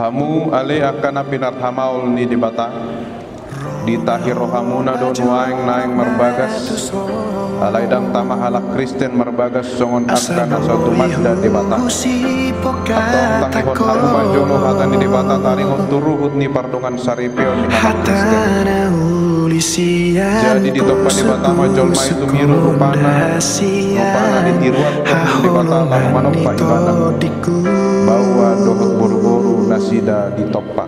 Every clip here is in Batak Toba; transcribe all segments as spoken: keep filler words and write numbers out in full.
Hamu ale angka na pinarhamaol ni Debata, ditahi rohamuna do nuaeng naeng marbagas, alai ndang tama halak Kristen marbagas songon angka na so tumanda Debata. Antong tangihon hamu ma jolo hata ni Debata taringot tu ruhut ni pardongan saripeon ni halak Kristen. Jadi ditompa Debata ma jolma i tumiru rupana, rupana ditiruhon Debata laho manompa ibana. Baoa dohot boruboru nasida ditompa.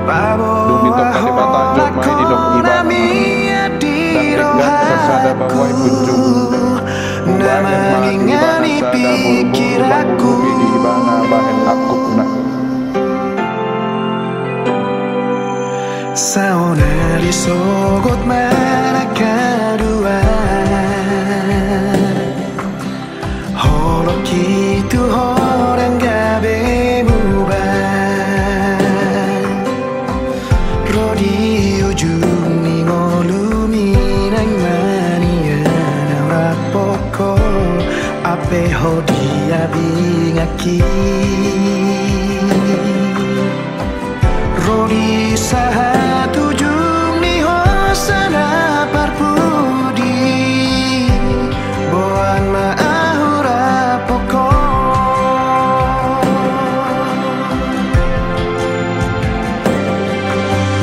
Dung ditompa Debata jolma i didok ibana, ndang denggan sasada baoa i punjung. Umbahen ma tu ibana sada boruboru mangkurupi di ibana bahen angkupna. Saonari sogot ma na kadua. Holong i tu ho ndang gabe muba. Ro di ujung ni ngolumi naeng ma nian au rap ho, hape ho diabingaki. Ro di sahat ujung ni hosa na parpudi, boan ma ahu rap ho.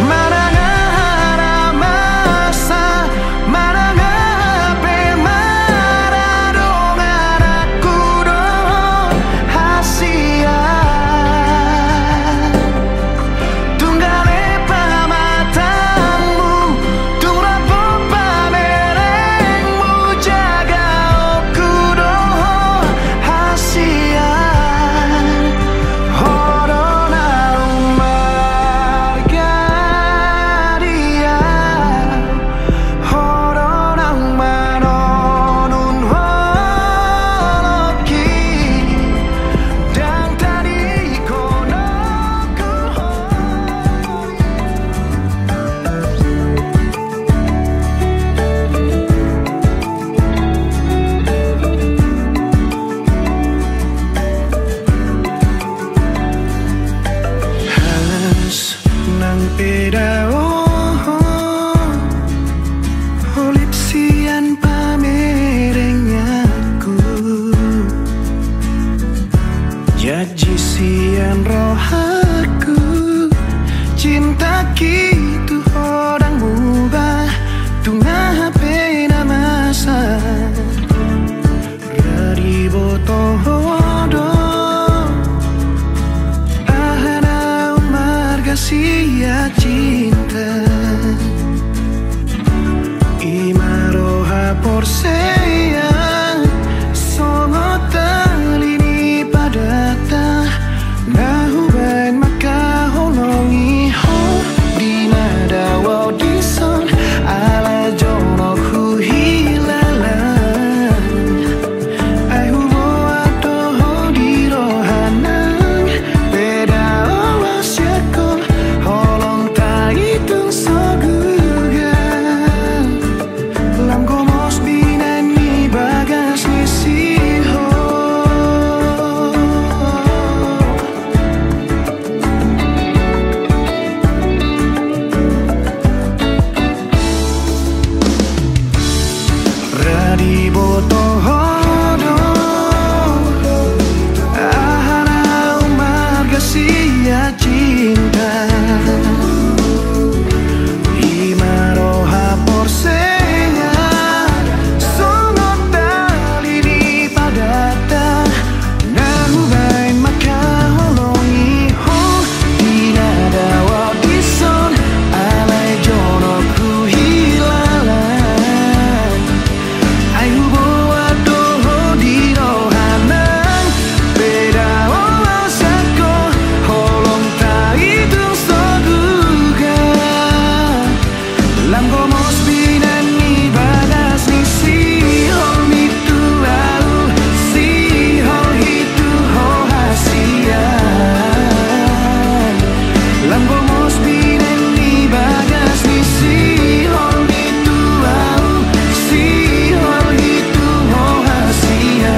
Manang aha na masa, manang aha pe maradongan, dohot hasian. Tung gale pamatangmu, tung rap ho pamerengmu, jagaonku dohot hasian. Ho do naung marga di au, ho do naung manonun holongki, ndang tadingkon ho. Nang pe dao ho, holip sian pamerenganku, janji sian rohangku, cintaki tu ho ndang muba, tung aha pe na masa. Ra diboto ho do aha naung marga sian cinta. I ma roha porsea songon tali ni padanta. Na hubaen mangkaholongi ho di na dao dison, alai jonok huhilala. Ai huboan do ho di roha nang pe dao au sian ho, holongta i tung so guga. Lam gomos binaen ni bagas ni sihol. Ra diboto ho do aha naung marga sian cinta. I ma roha porsea songon tali ni padanta. Na hubaen mangkaholongi ho di na dao dison, alai jonok huhilala. Ai huboan do ho di roha nang pe dao au sian ho, holongta i tung so guga. Lam gomos binaen ni bagas ni sihol, mitu au sihol, hitu ho hasian. Lam gomos binaen ni bagas ni sihol, mitu au sihol, hitu ho hasian.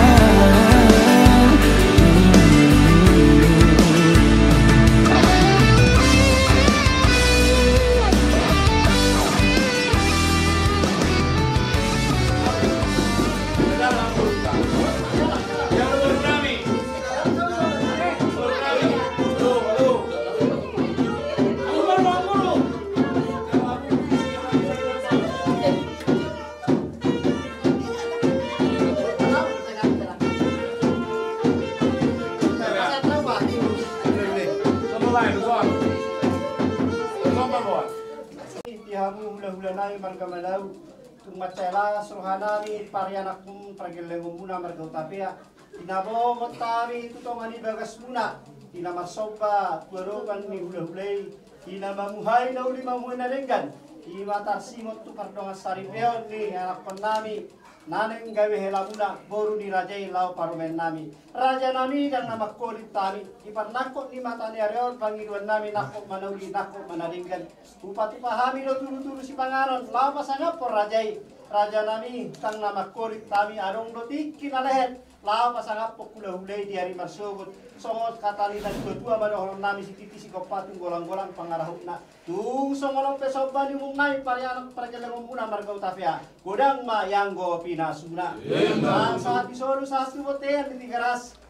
Marga Malau, tung mansai las rohanami parianakhon pargellengonmuna marga Hutapea, di na bogot hami tu tonga ni bagasmuna, di na marsomba tu adopan ni hulahula i, di na mamuhai na uli mamuhai na denggan, i ma tarsingot tu pardongansaripeon ni anakhonnami, na naeng gabe helamuna, boru ni raja i laho parumaennami. Rajanami, ndang na mangholit hami, di parnangkok ni mata ni ari on pangidoannami nangkok ma na uli nangkok ma na denggan. Hupatupa hami do tudutudu sipanganon laho pasangaphon raja i. Rajanami, ndang na mangholit hami, adong do tingki na lehet laho pasangaphon hulahula i di ari marsogot. Songon hata ni natuatua ma dohononnami, sititi sigompa tung golanggolang pangarahutna. Tung songon on pe somba ni uhumnami parianak pargellengonmuna marga Hutapea, godang ma ianggo pinasuna. Ima. Sahat di solu sahat tu bontean di Tigaras.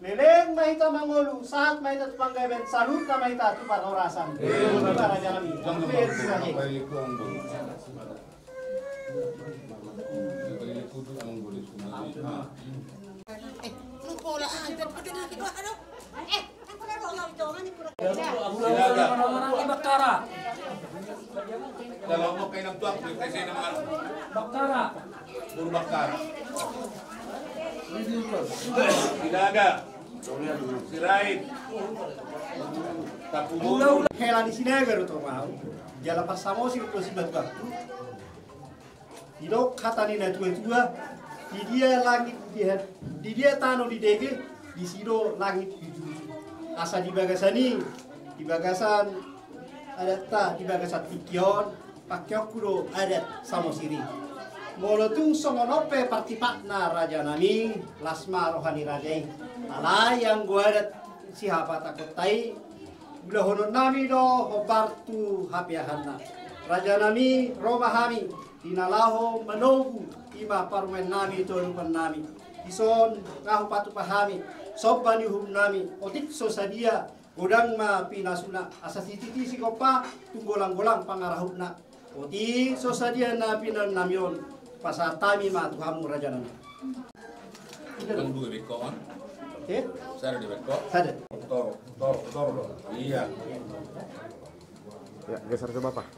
Leleng ma hita mangolu, sahat ma hita tu panggabean, saluhutna ma hita tu parhorasan. Ima. Ima rajanami. Bakkara. Bakkara. Sinaga. Sirait. Hela ni Sinaga do tong au. Jala parsamosir do sibatuanku. Didok hata ni natuatua, di dia langit di, di dia tano didege, disi do langit dijunjung. Asa di bagasan i, di bagasan adatta, di bagasan tingki on, pangkeonku do adat samosir i. Molo tung songon on pe partipakna rajanami, las ma roha ni raja i. Alai anggo adat sihapatakkonta i, ulahononnami do hombar tu hapeahanna. Rajanami, ro ma hami, di na laho manogu, i ma parumaennami tu adopannami. Dison nga hupatupa hami somba ni uhumnami, otik so sadia, godang ma pinasuna, asa sititi sigompa tung golanggolang pangarahutna. Otik so sadia na pinaennami on, pasahat hami ma tu hamu rajanami. Bang dua beko on. Eh? Sada di beko. Sada. Tor, tor, tor do. Iya. Ya, geser ke Bapak.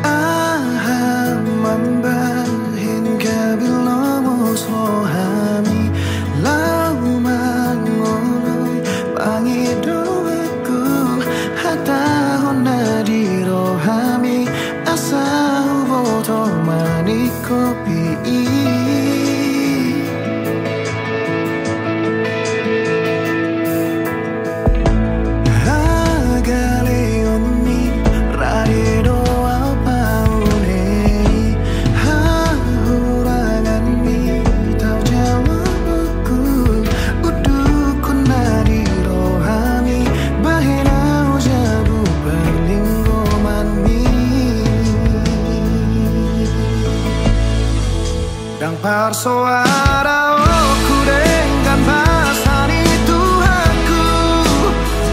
Aha mambahen gabe lomos rohami, laho mangoloi pangidoanku, hatahon na di rohami, asa huboto manik kopi i. Hagaleonmi rade do au paune i, hahuranganmi tau jawabanku, udukkon na di rohami, bahen au jabu parlinggomanmi. Ndang parsoadaonku denggan basa ni Tuhanku,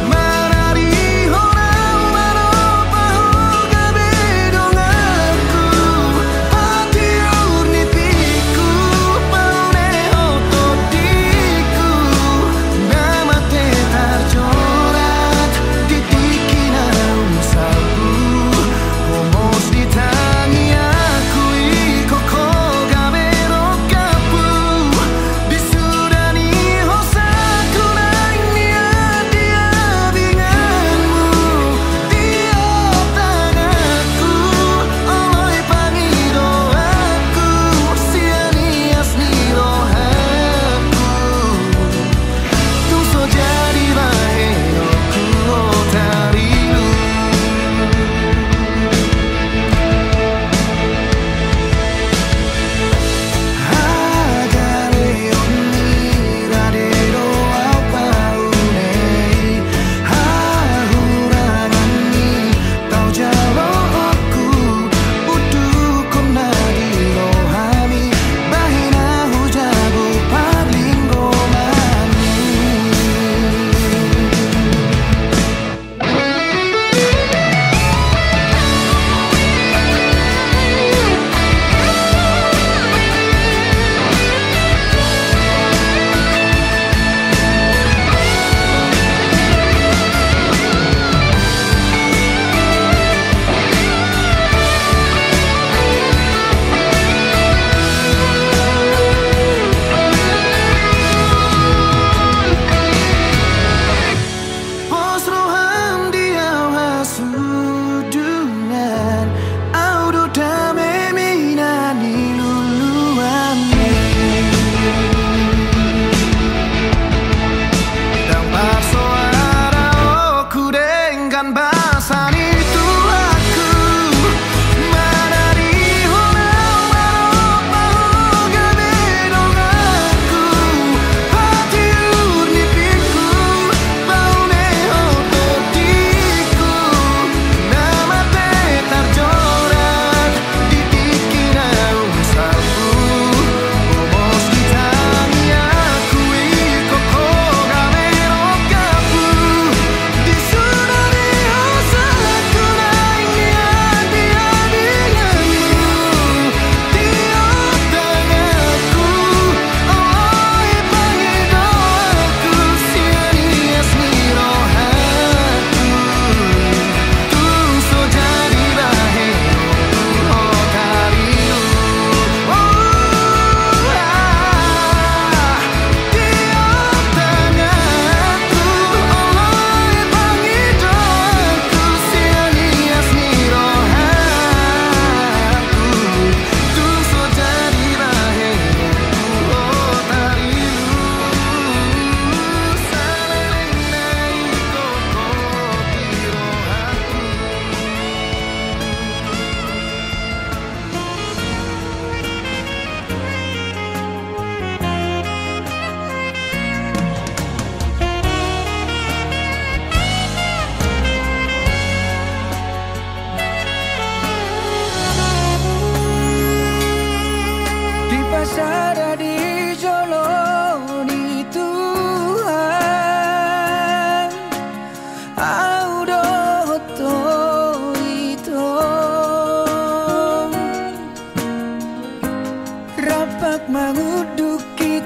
manadihon au manopa Ho gabe donganku, patiur ni pingku, paune Ho tondingku, na mate tarcorat di tingki naung salpu. Lomos di tangiangku ingkon Ho gabe dongganku,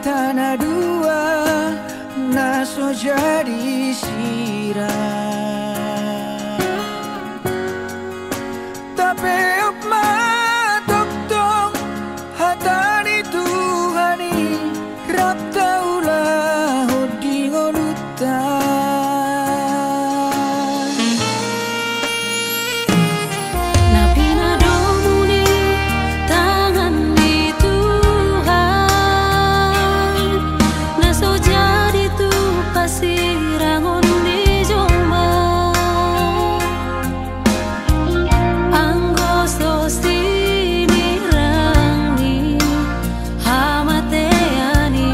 Hata na dua na so jadi sirang. Tapeop ma tongtong hata ni Tuhan i, rap taulahon di ngolunta. Na pinadomu ni tangan ni Tuhan, na so jadi tu pasirangon ni jolma. Anggo so sinirang ni hamatean i,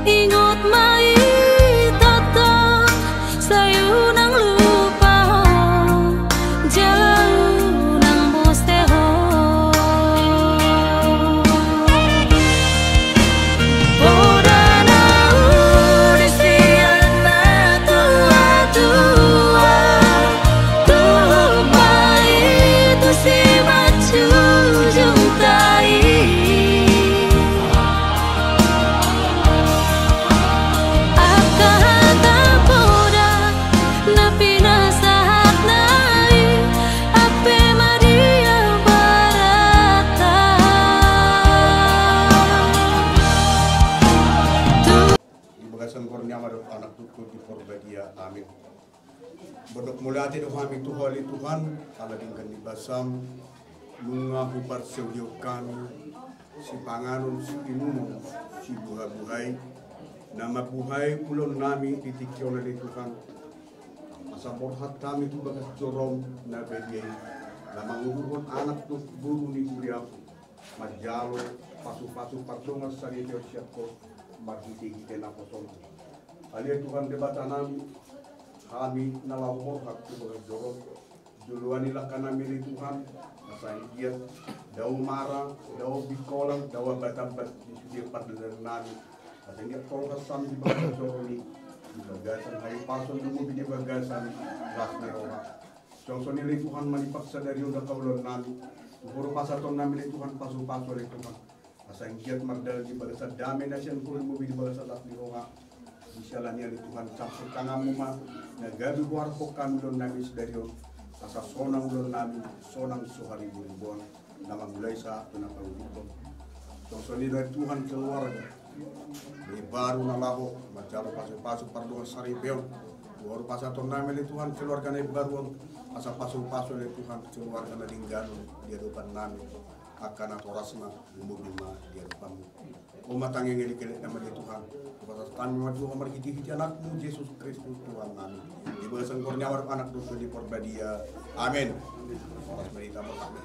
ingot ma i tongtong, sai unang lupa ho, jala unang boste ho. Poda na uli sian natua-tua, tupa i tu simanjujung tahi. Angka hata poda na pinasahatna i, ampe ma dia barata. Di bagasan goar ni Ama dohot Anak dohot Tondi Porbadia. Amin. Mandok mauliate do hami tu Ho ale Tuhan, ala denggan ni basaM, nunga huparsaulihon hami sipanganon, siinumon, sibuhabuha i, na mambuhai ulaonnami di tingki on ale Tuhan. Asa borhat hami tu bagas joroM na badia i, na manguhurhon anak dohot boru ni huriaM, manjalo pasupasu pardongansaripeon sian Ho marhitehite naposoM. Ale Tuhan Debatanami, hami na laho borhat tu bagas joroM, joloani langkanami ale Tuhan, asa anggiat dao mara, dao bingkolang, dao ambatambat di sude pardalanannami, asa anggiat tolhas hami di bagas joroM i, di bagasan hahipason dohot di bagasan las ni roha. Songon i ale Tuhan, manang di sadari on angka ulaonnami, tu Ho do pasahatonnami ale Tuhan pasupasu ale Tuhan, asa anggiat mardalan di bagasan dame na sian Ho dohot di bagasan las ni roha. Di siala ni i ale Tuhan, sampur tanganMu ma na gabe huarahon hami ulaonnami sadari on, asa sonang ulaonnami, sonang so hariburiboan, na mamulai sahat tu na pangidoan. Songon i ale Tuhan keluarga na imbaru na laho manjalo pasupasu pardongansaripeon, tu Ho do pasahatonnami ale Tuhan keluarga na imbaru on, asa pasupasu ale Tuhan keluarga na denggan on di adopannami, angka natorasna lumobi ma di adopanMu. Ho ma tangiang elek-eleknami ale Tuhan, hupasahat hami ma tu Ho marhitehite AnakMu Jesus Kristus Tuhannami. Di bagasan goar ni Ama dohot Anak dohot Tondi Porbadia. Amen. Horas ma di hita, berkat ma.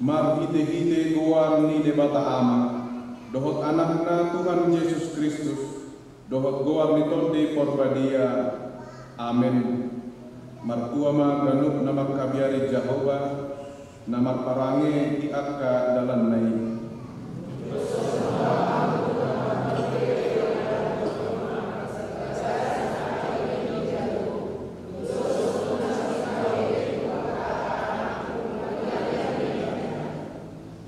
Marhitehite goar ni Debata Ama, dohot Anakna Tuhan Jesus Kristus, dohot goar ni Tondi Porbadia. Amen. Martua ma ganup na mangkabiari Jahowa, na marparange di angka dalanna i.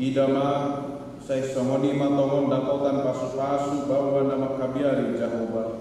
Ida ma, sai songon i ma tongon dapotan pasupasu baoa na mangkabiari Jahowa.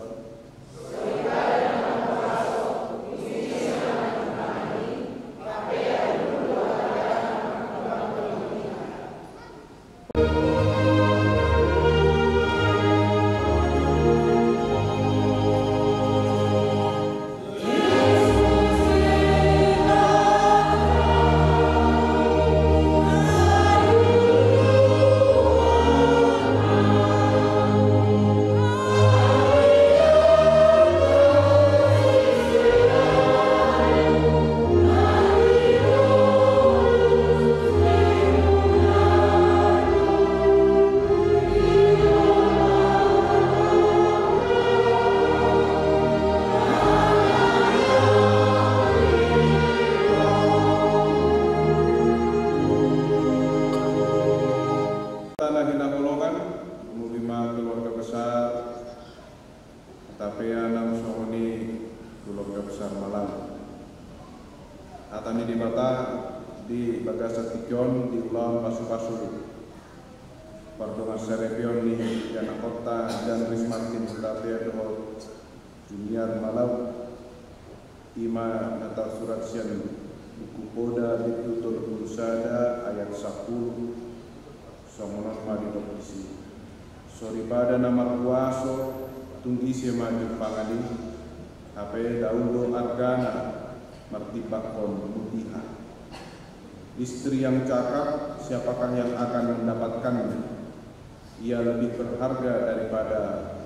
Tanah hinaholongan, muli ma keluarga besar Tapea nang songon i keluarga besar Malang. Hata ni Debata di bagasan tingki on di ulaon pasupasu pardongan saripeon ni ianakhonta Jan Ris Martin Hutapea dohot Junior Malau. I ma na tarsurat sian Buku Poda bindu tolu pulu sada ayat sampulu. Songon on ma didok disi: Soripada na marhuaso, tung ise ma jumpangan i? Hape daun do argana martimbangkon mutiara. Istri yang cakap, siapakah yang akan mendapatkannya? Ia lebih berharga daripada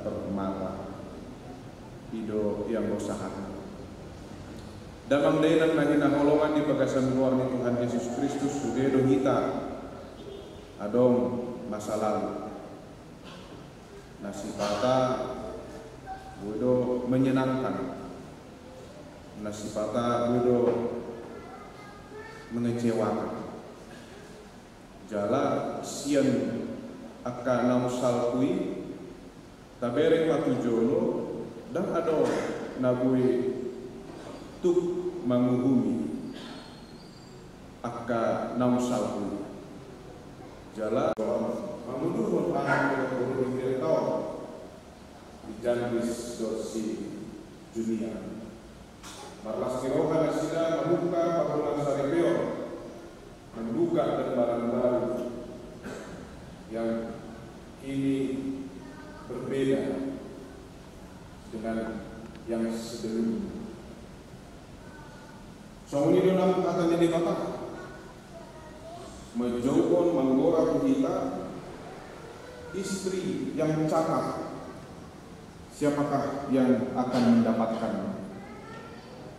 permata. I do ianggo sahat. Damang dainang na hinaholongan di bagasan goar ni Tuhan Jesus Kristus, sude do hita adong masa lalu na sipata boi do menyenangkan, na sipata boi do mengecewakan. Jala sian angka naung salpu i, tabereng ma tu jolo, ndang adong na boi tuk manguhumi angka naung salpu i. Jala manguluhon aha na dohot ni berita on di Jan Ris dohot si Junior. Marlas ni roha nasida mamungka pardongan saripeon, membuka lembaran baru yang ini berbeda dengan yang sebelumnya. Songon i do nang hata ni Debata, manjouhon, manggora tu hita, istri yang cakap, siapakah yang akan mendapatkannya?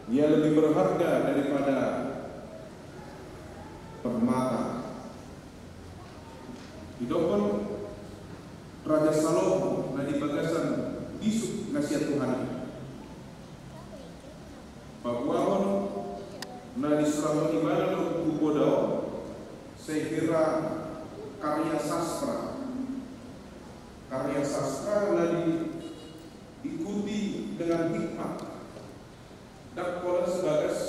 Ia lebih berharga daripada permata. Didokkon Raja Salomo na di bagasan bisuk na sian Tuhan i, paboahon na disurahon ibana do Buku Poda on, sai hira karya sastra. Karya sastra na diikuti dengan hikmat. Ndang pola sebagas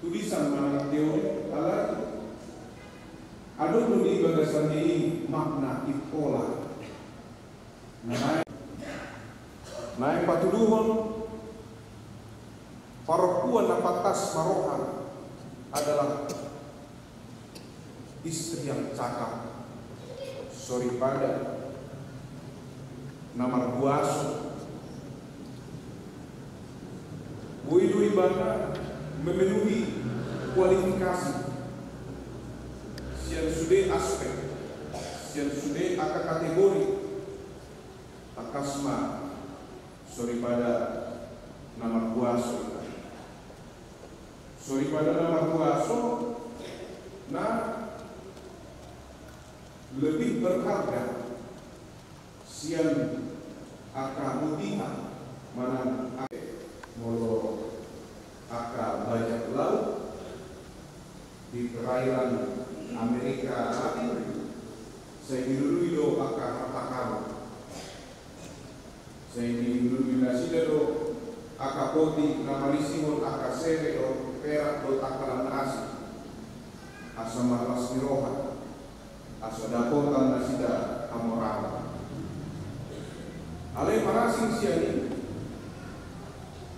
tulisan manang teori, alai adong do di bagasan i makna, impola. Naeng, naeng patuduhon parompuan na pantas marroha adalah istri yang cakap, soripada na marhuaso. Boi do ibana memenuhi kualifikasi sian sude aspek, sian sude angka kategori. Tangkas ma soripada na marhuaso. Soripada na marhuaso, na lebih berharga sian angka mutiara manang a-, molo angka bajak laut di perairan Amerika Latin, sai dilului do angka harta karun. Sai dilului nasida do angka poti na malisihon angka sere dohot perak dohot angka na asing, asa marlas ni roha, asa dapotan nasida hamoraon. Alai parasing sian i,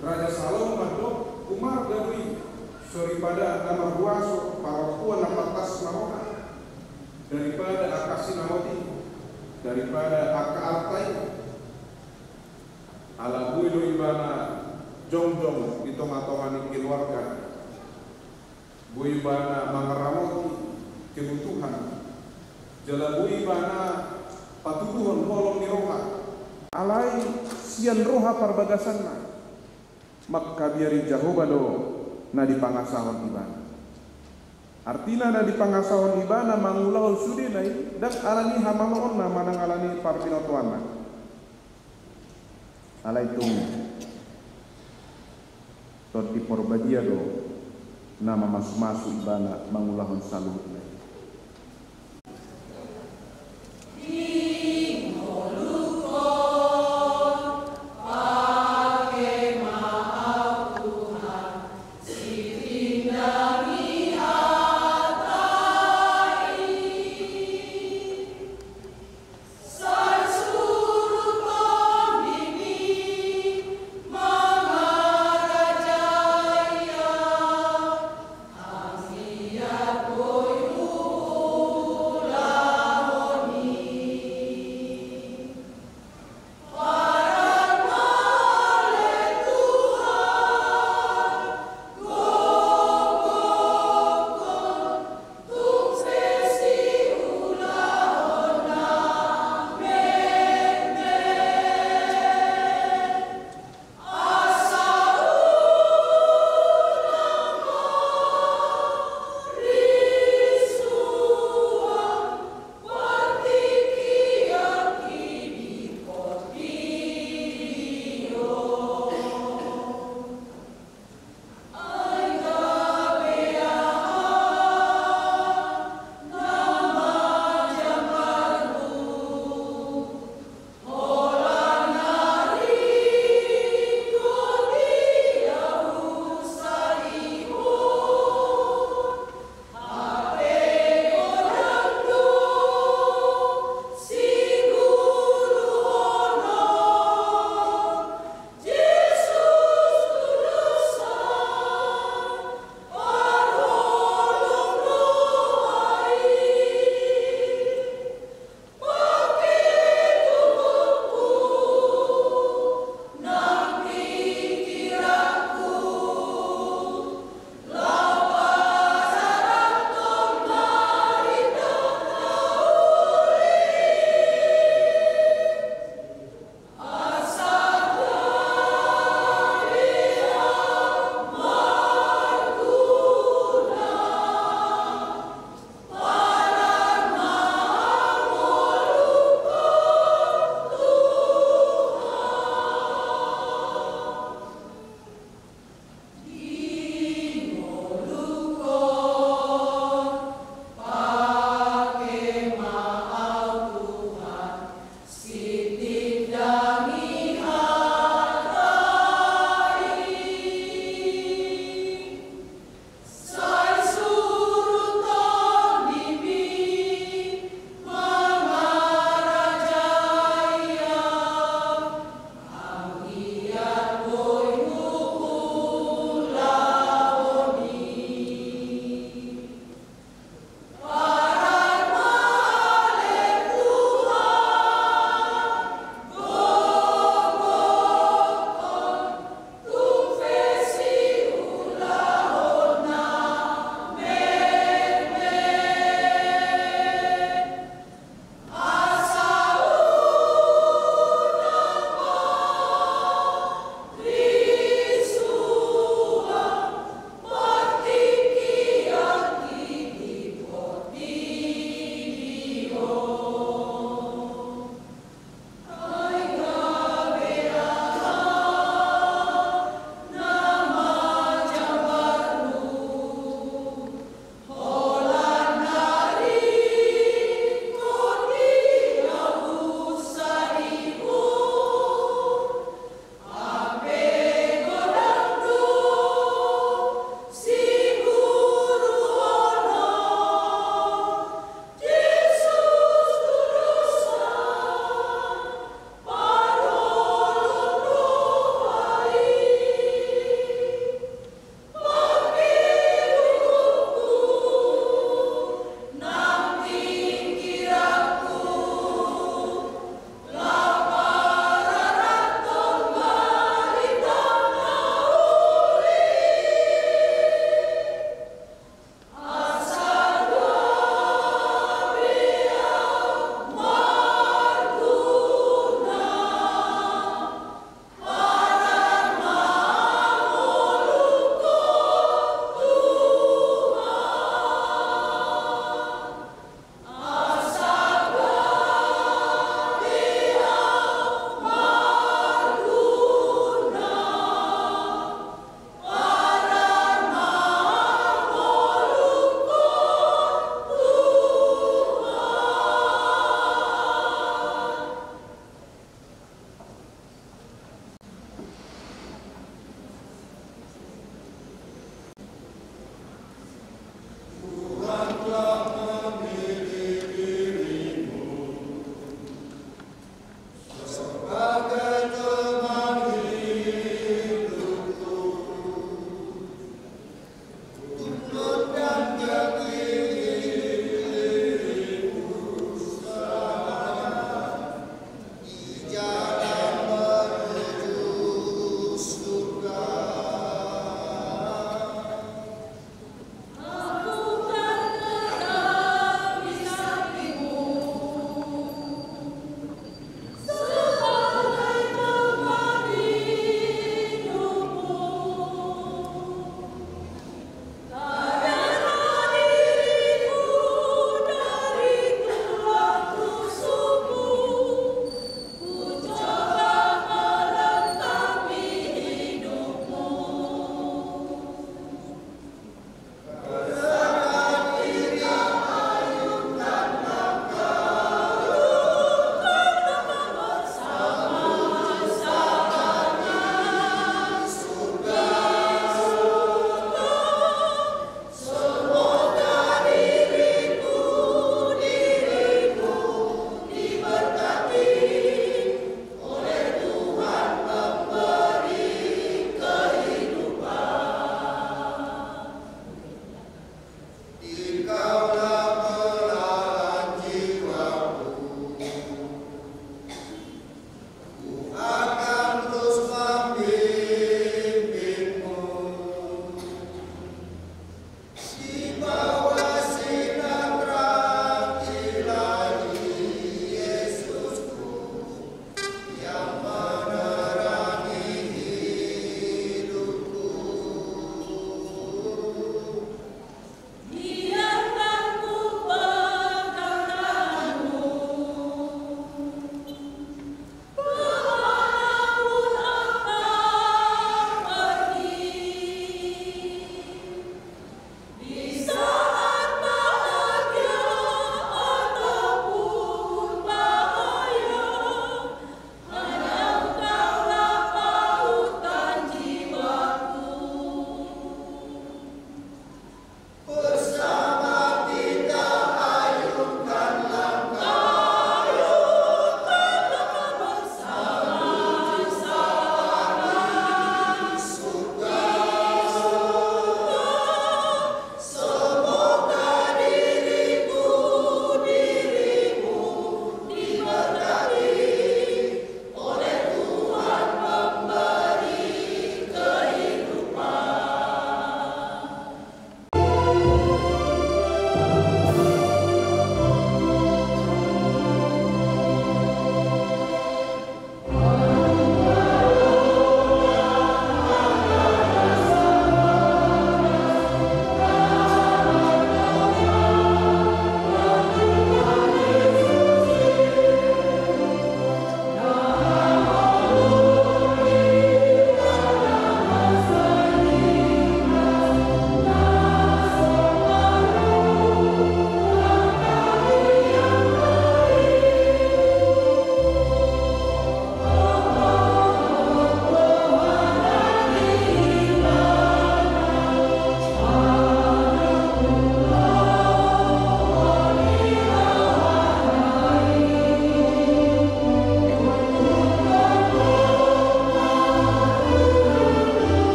Raja Salomo mandok, ummarga do i soripada na marhuaso parompuan na pantas na roha daripada angka sinamot i, daripada angka arta i. Ala boi do ibana jongjong di tongatonga ni keluarga, boi ibana mangaramoti kebutuhan, jala boi ibana patuduhon holong ni roha. Alai sian roha parbagasanna, mangkabiari Jahowa do na dipangasahon ibana. Artina na dipangasahon ibana mangulahon sudena i ndang ala ni hamaloonna manang ala ni parbinotoanna. Alai tung Tondi Porbadia do na mamasumasu ibana mangulahon saluhutna i.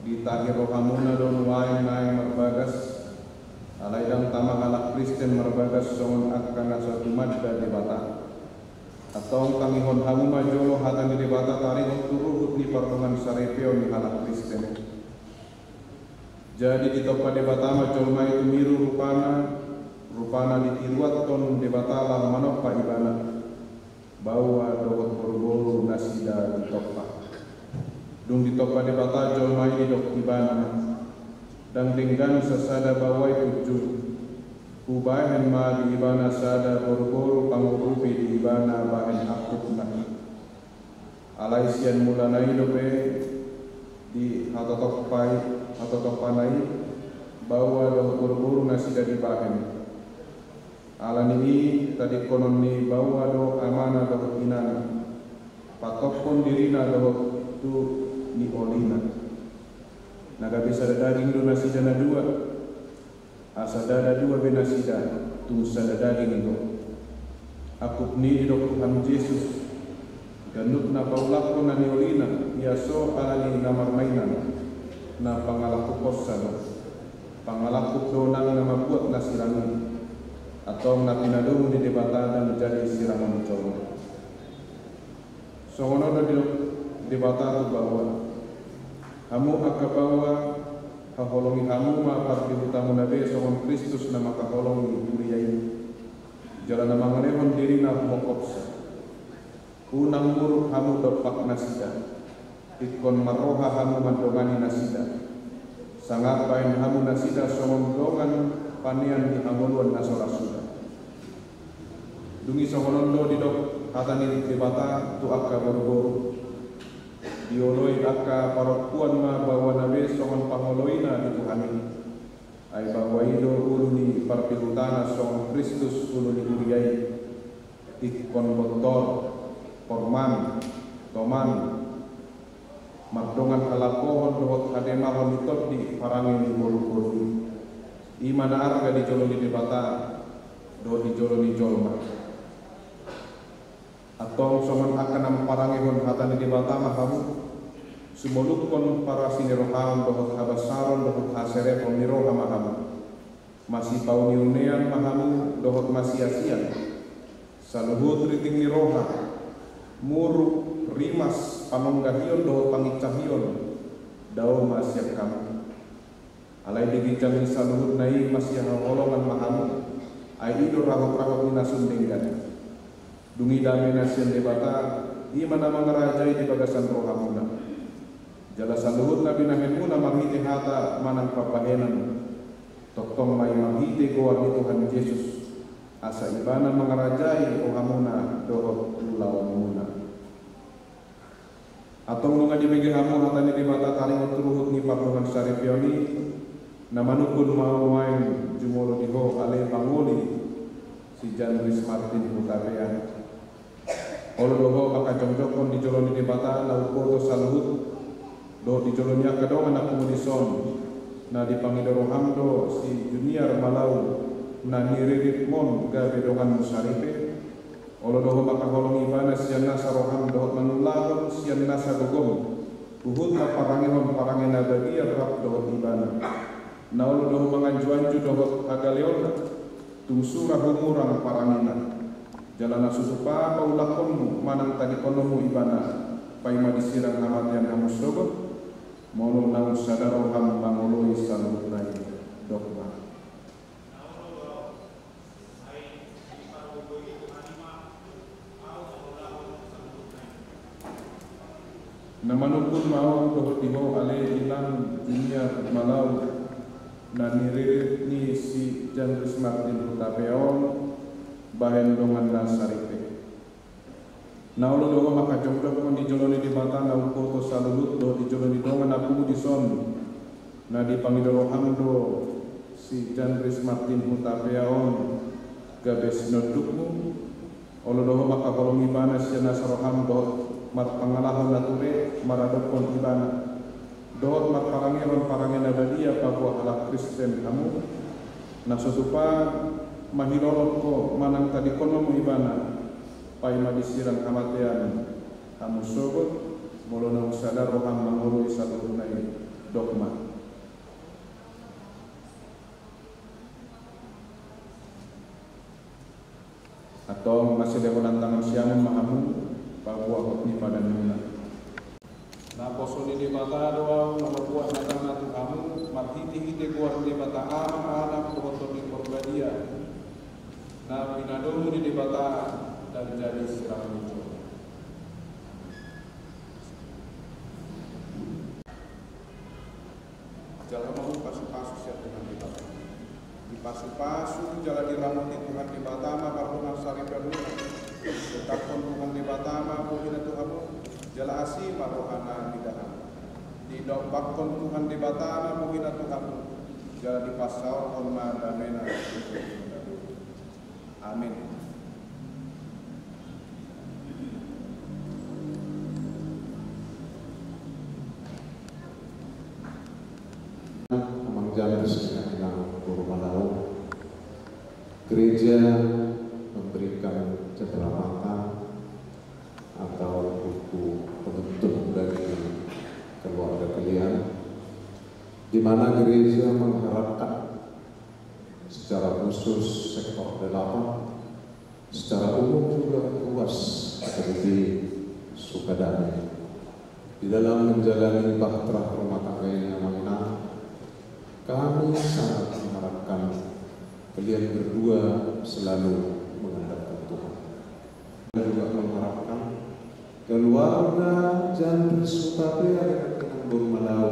Ditahi rohamuna do nuaeng naeng marbagas, alai ndang tama halak Kristen marbagas songon angka na so tumanda Debata. Antong tangihon hamu ma jolo hata ni Debata taringot tu ruhut ni pardongansaripeon ni halak Kristen. Jadi ditompa Debata ma jolma i tumiru rupana, rupana ditiruanhon Debata laho manompa ibana. Baoa dohot boruboru nasida ditompa. Dung ditompa Debata jolma i didok ibana, ndang denggan sasada baoa i punjung. Hubahen ma di ibana sada boruboru pangurupi di ibana bahen angkupna. Alai sian mulana i dope dihatompa i, hatompana i, baoa dohot boruboru nasida dibahen. Ala ni i tadingkonon ni baoa do amana dohot inana, patophon dirina dohot tu niolina. Na gabe sada daging do nasida na dua. Asa ndada dua be nasida, tung sada daging do. Angkup ni i didok Tuhan Jesus, ganup na paulakhon na niolina, ia so ala ni na marmainan, na pangalangkuponsa do. Pangalangkup do nang na mambuat na sirang i. Antong na pinadomu ni Debata ndang jadi sirangon jolma. Songon on do didok Debata tu baoa. Hamu angka baoa, haholongi hamu ma pardihutamuna be songon Kristus na mangkaholongi huria i. Jala na mangalehon dirina humongkopsa. Unang muruk hamu dompak nasida. Ingkon marroha hamu mandongani nasida. Sangap baen hamu nasida songon dongan panean di hangoluan na so ra suda. Dung i songon on do didok hata ni Debata tu angka boruboru. Dioloi angka parompuan ma baoana be songon pangoloina di Tuhan i. Ai baoa i do ulu ni pardihutana songon Kristus ulu ni huria i. Ingkon bontor, porman, toman, mardongan halambohon dohot hademahon ni tondi parange ni boruboru i. I ma na arga di jolo ni Debata dohot di jolo ni jolma. Antong songon angka na mamparangehon hata ni Debata ma hamu, sumolukhon parasi ni rohaon dohot habasaron dohot haserepon ni roha ma hamu. Masipauneunean ma hamu dohot masiasian. Saluhut riting ni roha, muruk, rimas, panonggahion dohot pangincahion, dao ma sian hamu. Alai di ginjang ni saluhutna i masihaholongan ma hamu, ai i do rahotrahot ni na sun denggan. Dung i dame na sian Debata, i ma na mangarajai di bagasan rohamuna. Jala saluhut na binahenmuna marhite hata manang pambahenan, tongtong ma i marhite goar ni Tuhan Jesus, asa Ibana mangarajai rohamuna dohot ulaonmuna. Antong nunga dibege hamu hata ni Debata taringot tu ruhut ni pardongansaripeon i, na manungkun ma ahu nuaeng jumolo di ho ale pangoli si Jan Dries Martin Hutapea. Olo do ho mangkajongjongkon di jolo ni Debata na umboto saluhut, dohot di jolo ni angka dongan na pungu dison, na dipangido roham do si Junior Malau na niriritmon gabe donganmu saripe. Olo do ho mangkaholongi ibana sian nasa roham dohot mangulahon sian nasa gogom huhut marparangehon parange na badia rap dohot ibana. Na olo do ho manganjuanju dohot hagaleonna, tung sura humurang parangena. Jala na so tupa paulakhonmu manang tadingkononmu ibana, paima disirang hamatean hamu sogot. Molo naung sada roham mangoloi saluhutna i, dok ma. Na manungkun ma ahu dohot di ho ale inang Junior Malau na niririt ni si Jan Dries Martin Hutapea on bahen donganna saripe. Na olo do ho mangkajongjongkon di jolo ni Debata na umboto saluhut dohot di jolo ni dongan na pungu dison, na dipangido roham do si Jan Dries Martin Hutapea on gabe sinondukmu. Olo do ho mangkaholongi ibana sian nasa roham dohot marpangalaho na ture maradophon ibana. Dohot marparangehon parange na badia paboa halak Kristen hamu, na so tupa mahilolot ho manang tadingkononmu ibana, paima disirang hamatean hamu sogot. Molo naung sada roham mangoloi saluhutna i, Dok ma. Antong, masidohonon tangan siamun ma hamu, paboahon ni padan muna. Naposo ni Debata do ahu na mamboan hatana tu hamu, marhitehite goar ni Debata Ama, Anak, dohot Tondi Parbadia, na pinadomu ni Debata dan jadi sirang ni joro. Jala ma hupasupasu sian Tuhan Debata. Dipasupasu jala diramoti Tuhan Debata ma pardongan saripeon muna. Diungkaphon Tuhan Debata ma bohina tu hamu, jala asi ma rohana mida hamu. Didompakhon Tuhan Debata ma bohina tu hamu, jala dipasaorhon ma damena. Amin. Amang Jambres, Inang Boru Malau, gereja memberikan cendera mata atau buku penutup dari keluarga kalian, di mana gereja mengharapkan secara khusus sektor delapan, secara umum juga luas K P P Sukadame. Di dalam menjalani bahtera rumah tangga ini, Amang Inang, kami sangat mengharapkan kalian berdua selalu mengandalkan Tuhan. Kami juga mengharapkan keluarga Jambres Hutapea dengan Inang Boru Malau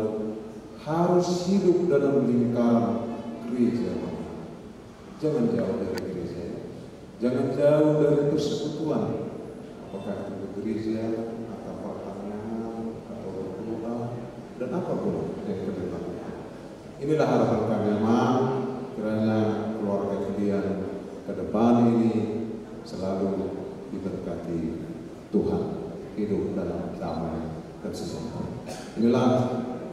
harus hidup dalam lingkaran gereja. Jangan jauh dari gereja, ya. Jangan jauh dari persekutuan. Apakah itu ke gereja, atau pertanian, atau berdoa, dan apapun yang kita lakukan. Inilah harapan kami, Amang, kiranya keluarga kalian ke depan ini selalu diberkati Tuhan, hidup dalam damai dan sejahtera. Inilah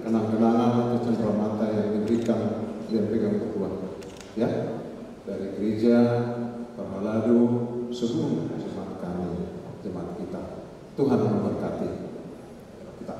kenang-kenangan atau cendera mata yang diberikan, yang pegang berdua, ya, dari gereja Parhalado seluruh jemaat kami, jemaat kita. Tuhan memberkati kita.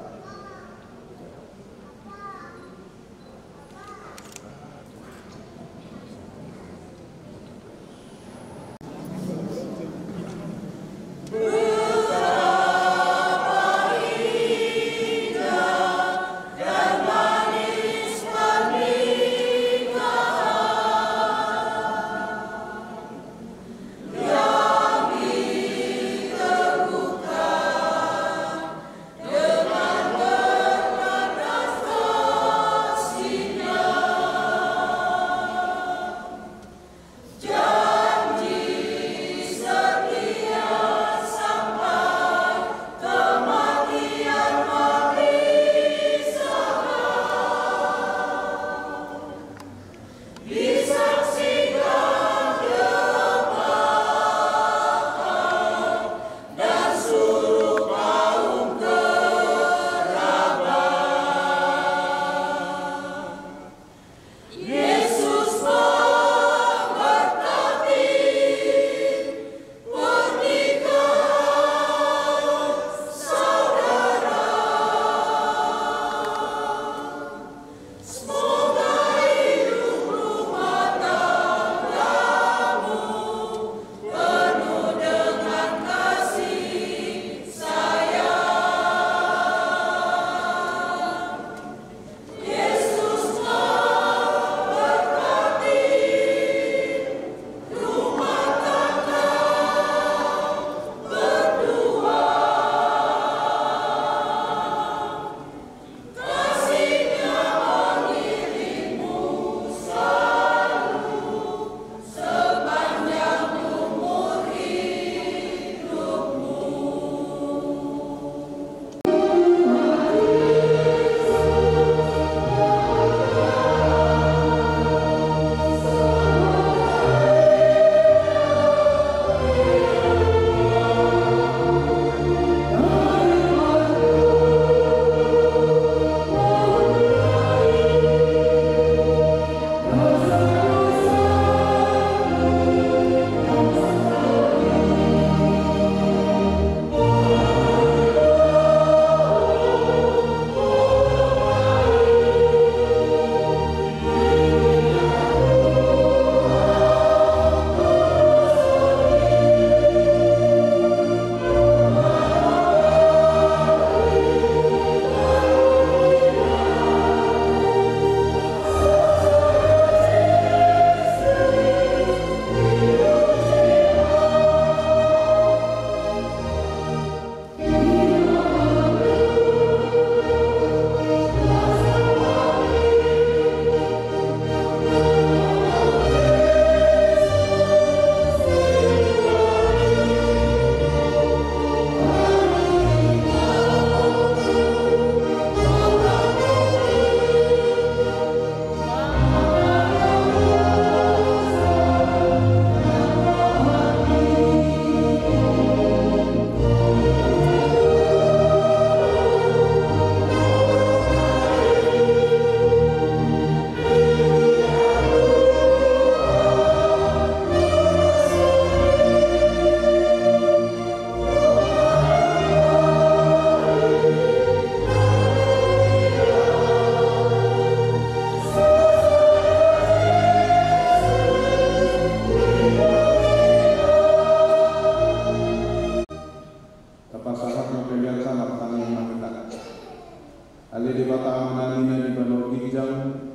Ale Debata Amanami na di banua ginjang,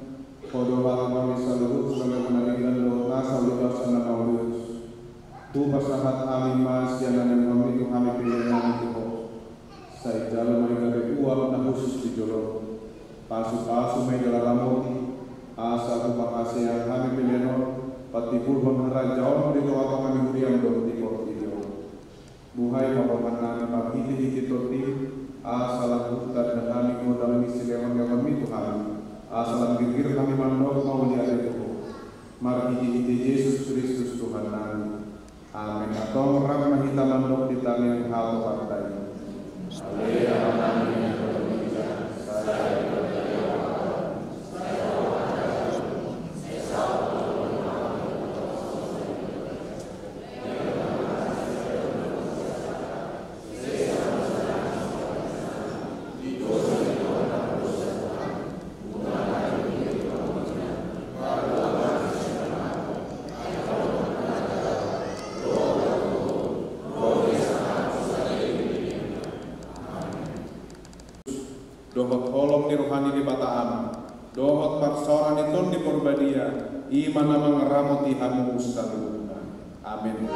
Ho do halak nami saluhut, saluhut na denggan dohot nasa uliasan na maulius. Hupasahat hami ma sian na nilehonmi tu hami pelean nami tu Ho. Sai jalo ma i gabe uap na hushus di jolom. Pasupasu ma i jala ramoti, asa huparhaseang hami pelean on, patimbulhon harajaonmu di tongatonga ni huriam dohot di portibi on. Buhai ma roha nami marhitehite Tondim, asa lam hutanda hami godang ni silehonlehonmi tu hami, asa lam girgir hami mandok mauliate tu Ho. Marhitehite Jesus Kristus Tuhan nami. Amen. Antong rap ma hita mandok di tangiang hatoparta i. Dohot holong ni roha ni Debata Ama, dohot parsaoran ni Tondi Porbadia, i ma na mangaramoti hamu saluhutna. Amen.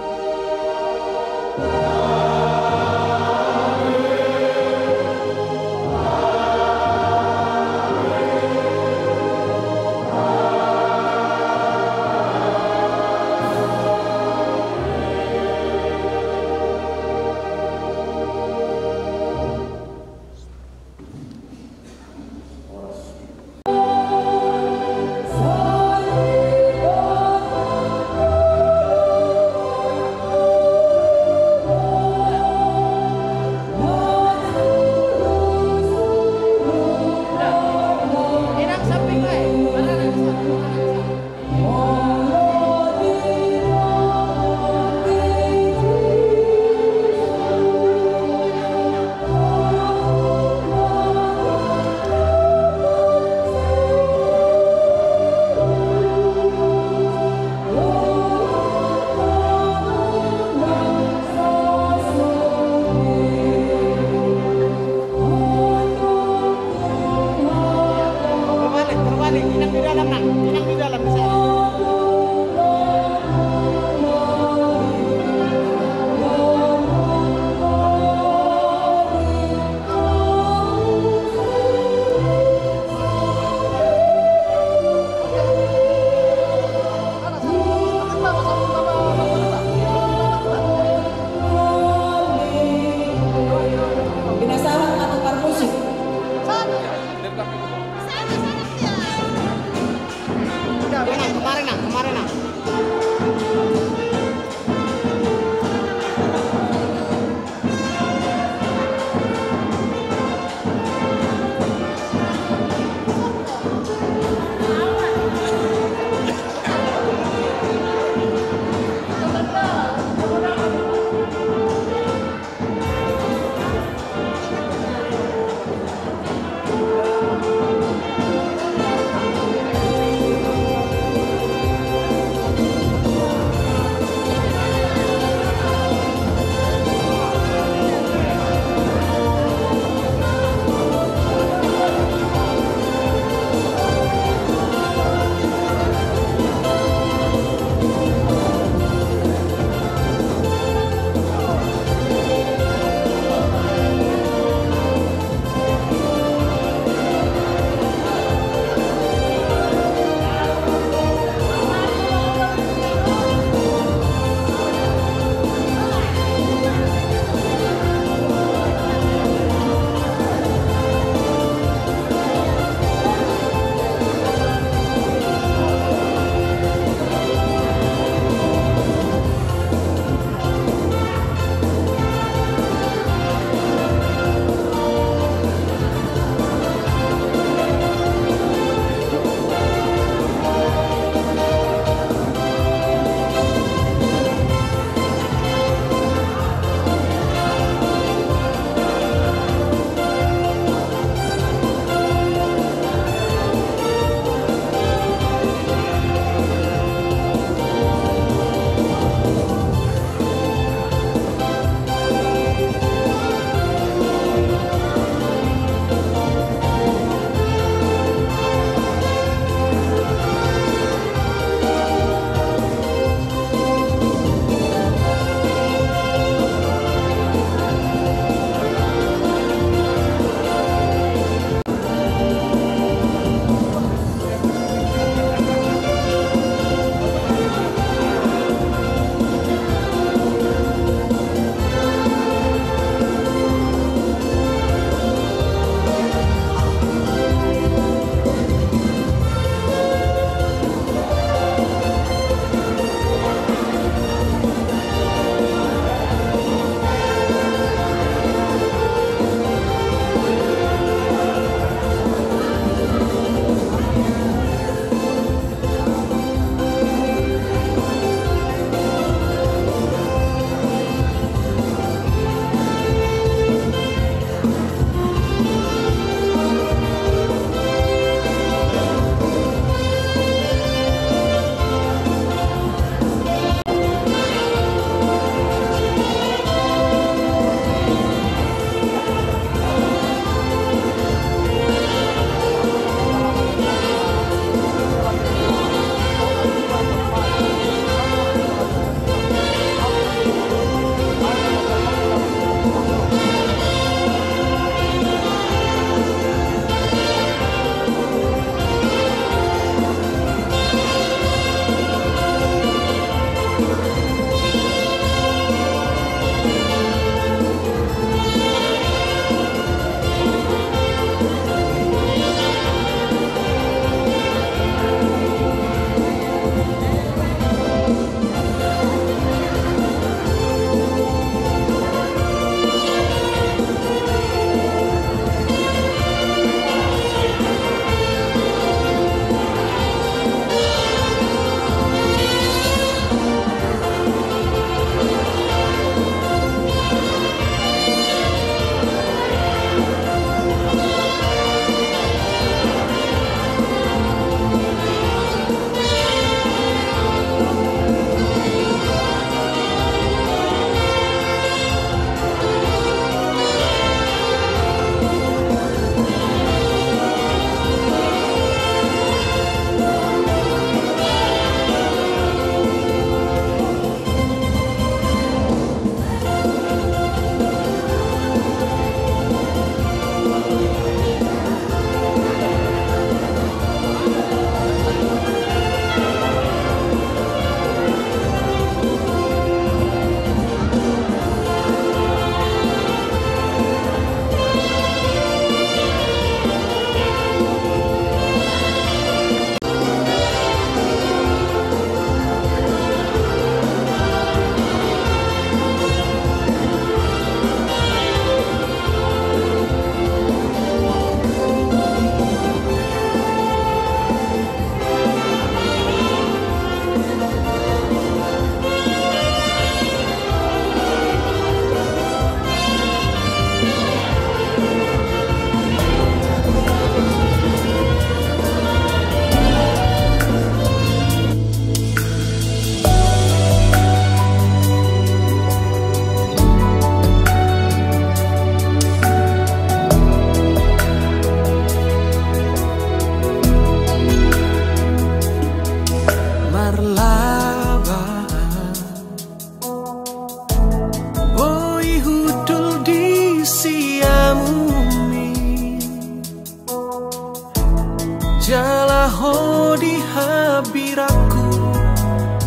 Ho di hambirangku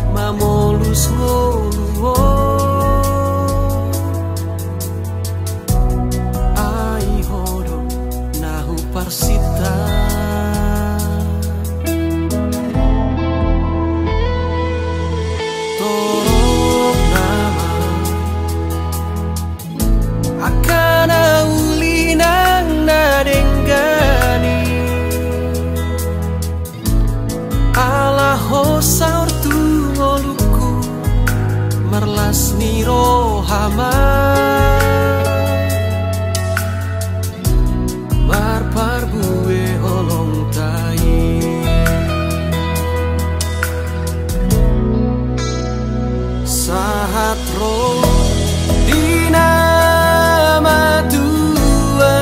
mamolus ngolu on, ai Ho do na huparsinta. Torop nama angka na uli nang na denggan i, ala Ho saor tu ngolungku, marlas ni roha ma marparbue holongta i. Sahat ro di na matua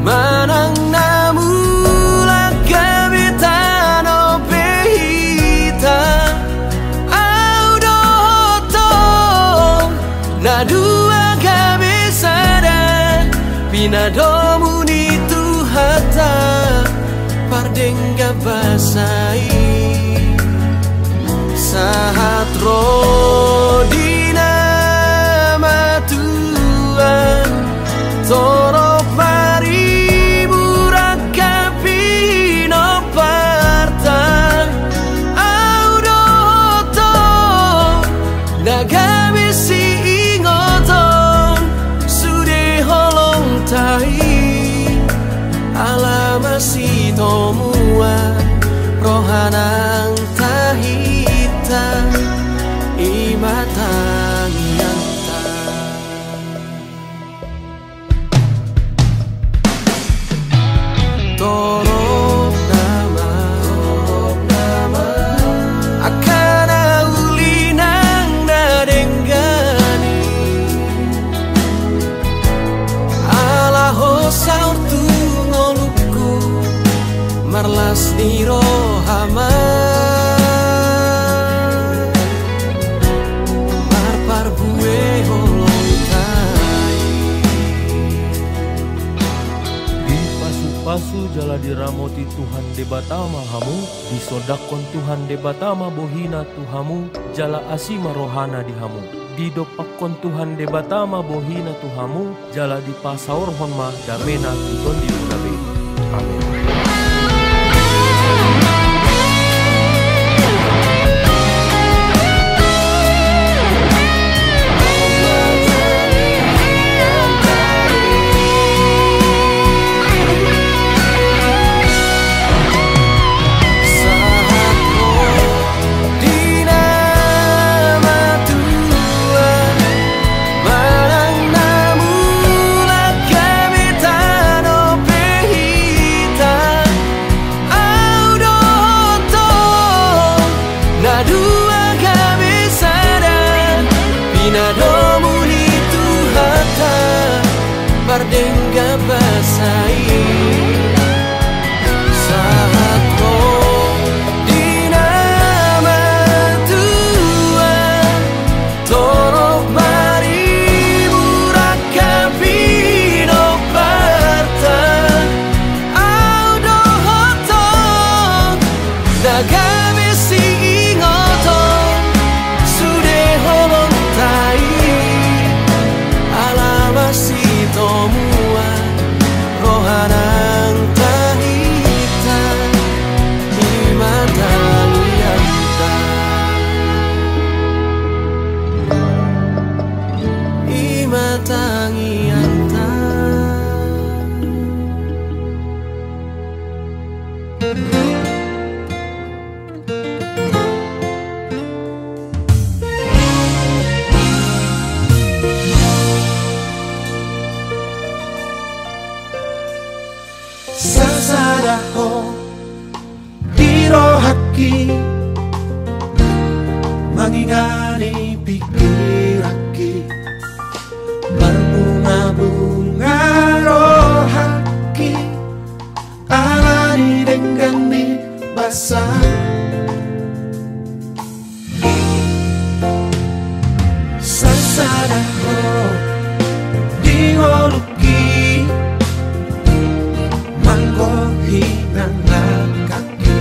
manang na mulak gabe tano pe hita, au dohot ho na dua gabe sada, pinadomu ni Tuhanta pardenggan basa i. Sahat ro di na matua, torop maribur angka pinomparta, au dohot ho na gabe siingoton sude holongta i, ala masitomuan roha nang tahinta i ma tangiangta. Torop nama, torop nama angka na uli nang na denggan i, ala Ho saor tu ngolungku, marlas ni roha ma marparbue holongta i. Dipasupasu jala diramoti Tuhan Debata ma hamu, disondangkon Tuhan Debata ma bohina tu hamu, jala asi ma rohana di hamu. Didompakkon Tuhan Debata ma bohina tu hamu, jala dipasaorhon ma damena tu tondimuna be. Amen. Sahat ro di na matua manang na mulak gabe tano pe hita, au dohot ho na dua gabe sada, pinadomu ni Tuhanta pardenggan basa i. Sahat ro di na matua, torop maribur angka pinomparta, au dohot ho na gabe siingoton sude holongta i, ala masitomuan roha nang tahinta i ma tangiangta, i ma tangiangta. Sasada Ho di rohangki, mangingani pingkiranki, marbunga-bunga rohangki, ala ni denggan ni basa. Sasada Ho di ngolungki, manggohi nang langkangki,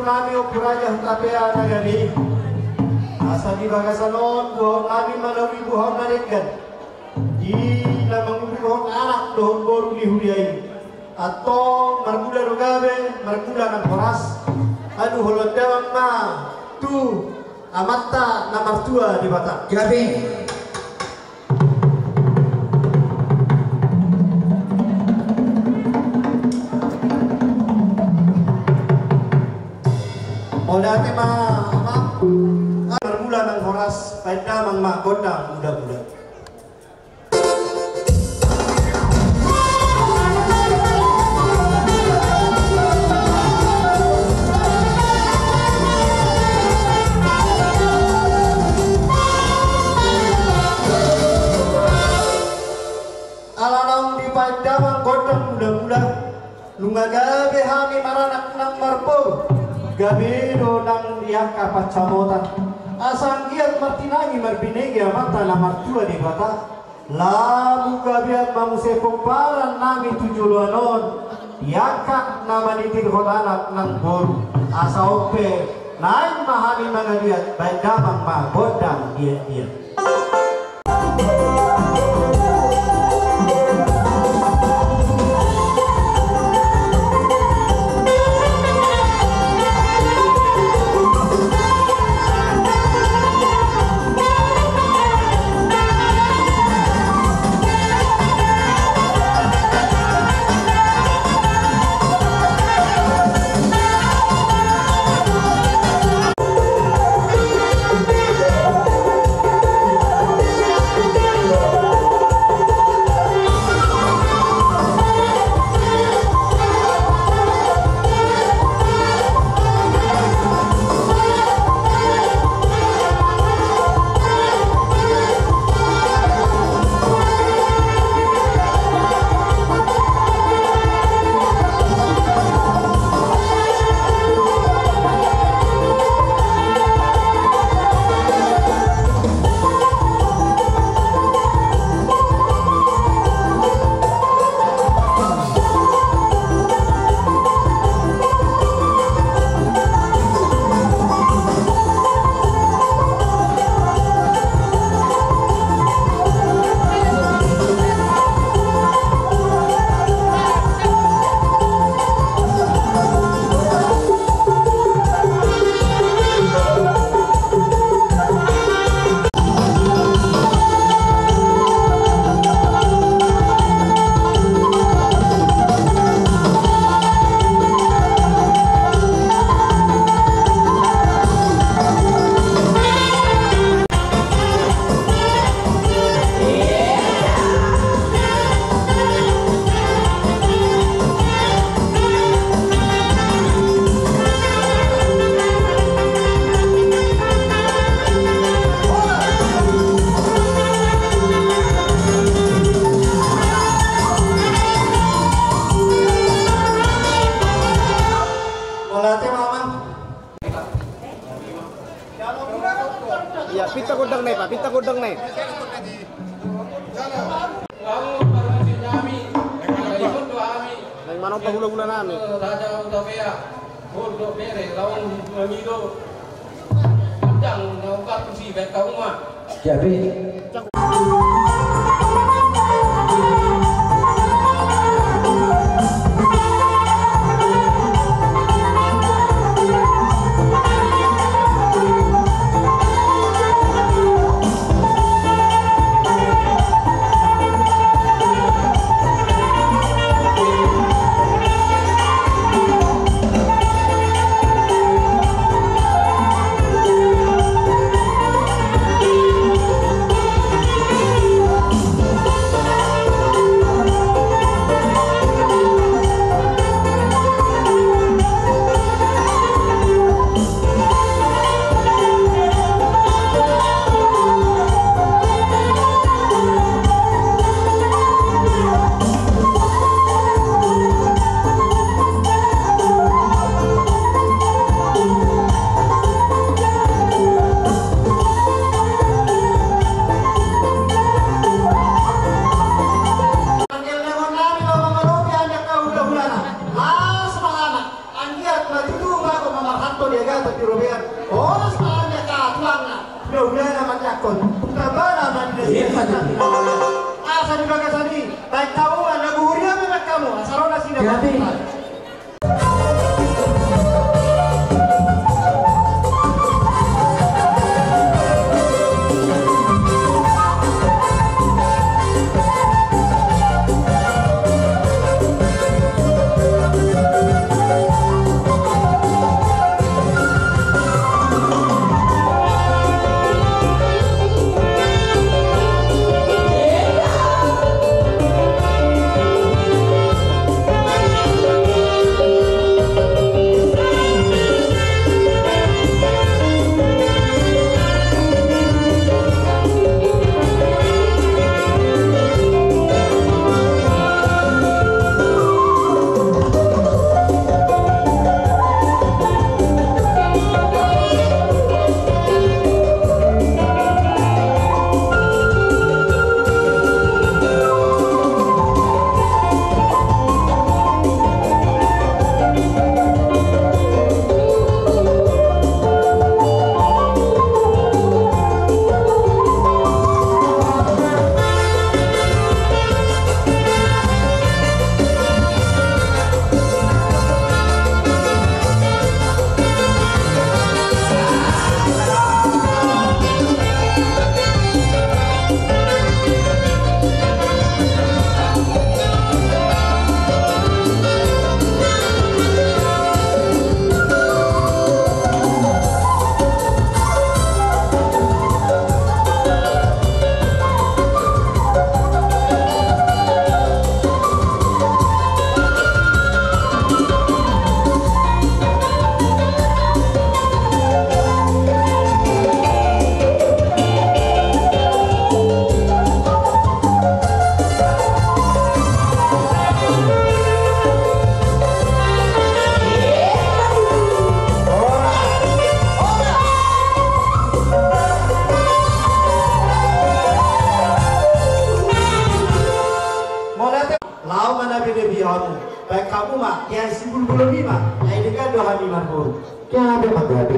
Nami Ompu Raja Hutapea na gabe. Asa di bagasan on, buhaon nami ma na uli buhaon na denggan. Di na mangulahon anak dohot boru di huria i. Antong marmula do gabe, marmula nang horas. Aduh, holan damang ma tu Amanta na martua Debata. Gabe. Mauliate ma, Amang. Marmula nang horas, baen damang ma gondang mula-mula. Ala naung dibaen damang gondang mula-mula, nunga gabe hami maranak nang marboru, gabe do nang di angka pansamotan. Asa anggiat martinangi marbinege Amanta na martua Debata. Lamu gabean ma muse pomparan nami tu joloan on, di angka na manitirhon anak nang boru. Asa on pe, naeng ma hami mangaliat, baen damang ma gondang diat-diat. Mauliate ma, Amang. Iya, pinta gondang na i, Pak, pinta gondang na i. Naeng manompa hulahula nami. Raja Hutapea, boru dohot bere, laho mangido gondang na umpat tusi baen hamu ma. Jadi. Asa di bagasan i, baen hamu ma na guhuri, asa ro nasida. Mauliate. Laho ma na binahen hamu. Baen hamu ma, ia si bulbul i ma. Ai denggan do hami marboru. Gabe ma, gabe.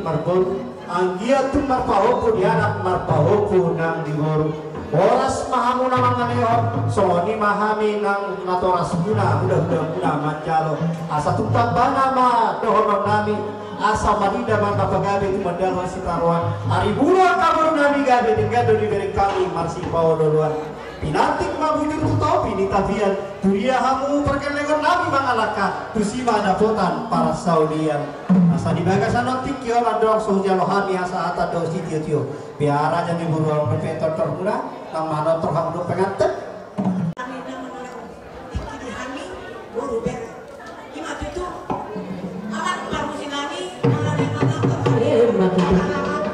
Marboru, anggiat tung marpahompu di anak, marpahompu nang di boru. Horas ma hamu na mangalehon, songon i ma hami nang natorasmuna, hulahula muna manjalo. Asa tung tambana ma dohononnami, asa marida ma na pagabe tumandalhon sitaruan. Ari bulan na borunami gabe, denggan do dibereng hami marsipaolooloan. Pinantik ma bujur tu topi ni tapian, tu dia hamu pargellengonnami mangalangka, tusi ma dapotan parsaulian. Asa di bagasan on tingki on andorang so hujalo hami asa hata do sitiotio. Biar aja ni buru aung dope tortormuna, nang manortor hamu do penganten. Hami na manortor tingki di hami, boru bere. Ima tutu, anak parmusinami, anak, anak, anak. Eh, ima tutu.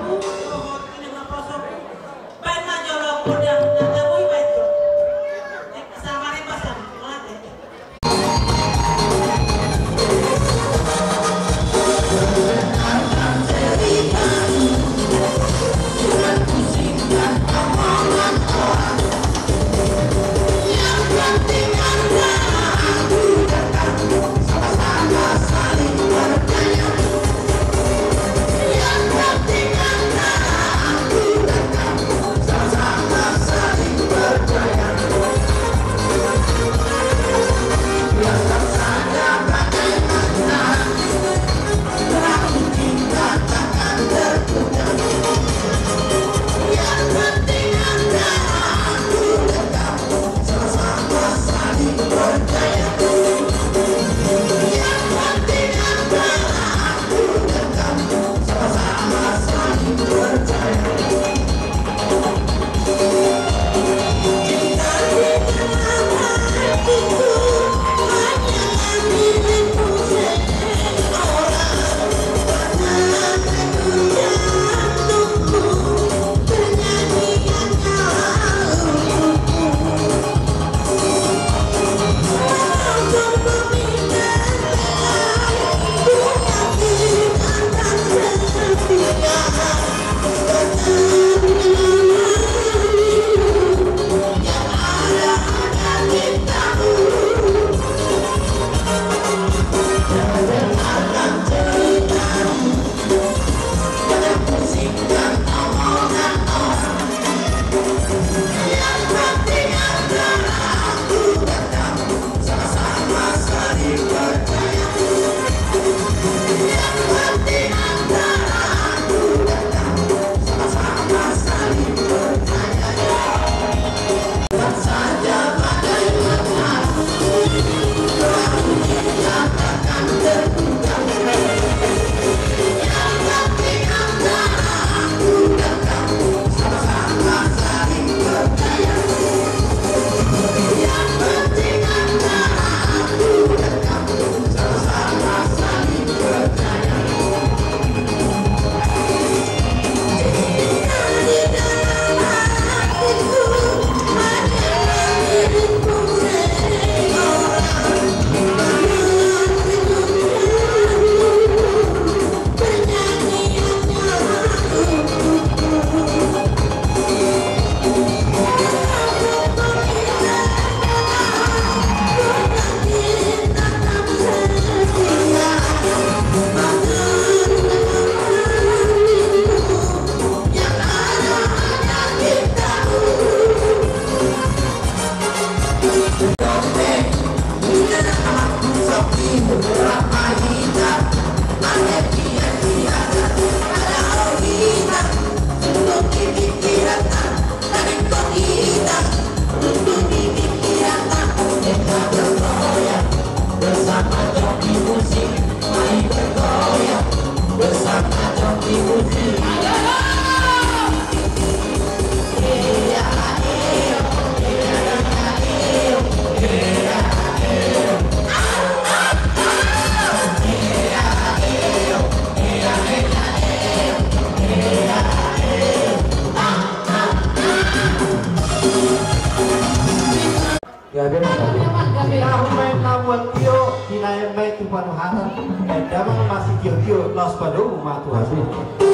Namuat tio, tinaen ma i tu panuhatan. Enda ma masitiotio, laos padomu ma tu asu.